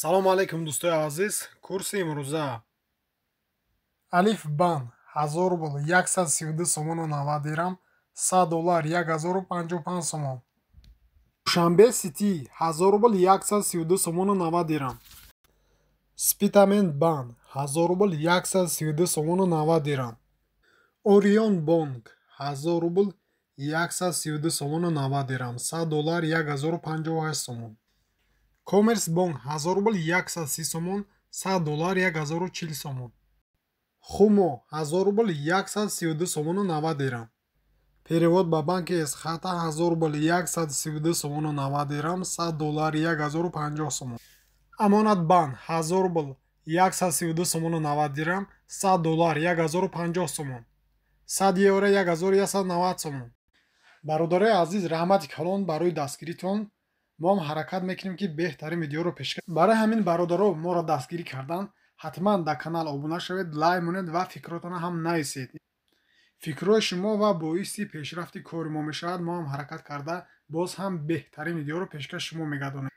Салому алайкум, дӯстои азиз. Курси имрӯза: Алиф Банк, 1000 рубл 132 сомону 90 дирам, 100 доллар 1055 сомон. Душанбе Сити, 1000 рубл 132 сомону 90 дирам. Спитамен Банк, 1000 рубл 132 сомону 90 дирам. Орион Бонк, 1000 рубл 132 сомону 90 дирам, 100 доллар 1058 сомон. Коммерс Бонк, 1000 рубл 130 сомон, 100 доллар 1040 сомон. Хумо, 1000 рубл 132 сомону 90 дирам. Перевод ба банки Эсхата, 1000 рубл 132 сомону 90 дирам, 100 доллар 1050 сомон. Амонатбанк, 1000 рубл 132 сомону 90 дирам, 100 доллар 1050 сомон, 100 евро 1190 сомон. Бародарои азиз, раҳмати калон барои дастгиритон. Мо ҳам ҳаракат мекунем, ки беҳтарин видеоро пешкаш. Барои ҳамин, бародаро, моро дастгирӣ кардан ҳатман дар канал обуна шавед, лайк монед ва фикротонро ҳам нависед. Фикрҳои шумо ва боиси пешрафти кори мо мешавад. Мо ҳам ҳаракат карда, боз ҳам беҳтарин видеоро пешкаш шумо мегардонем.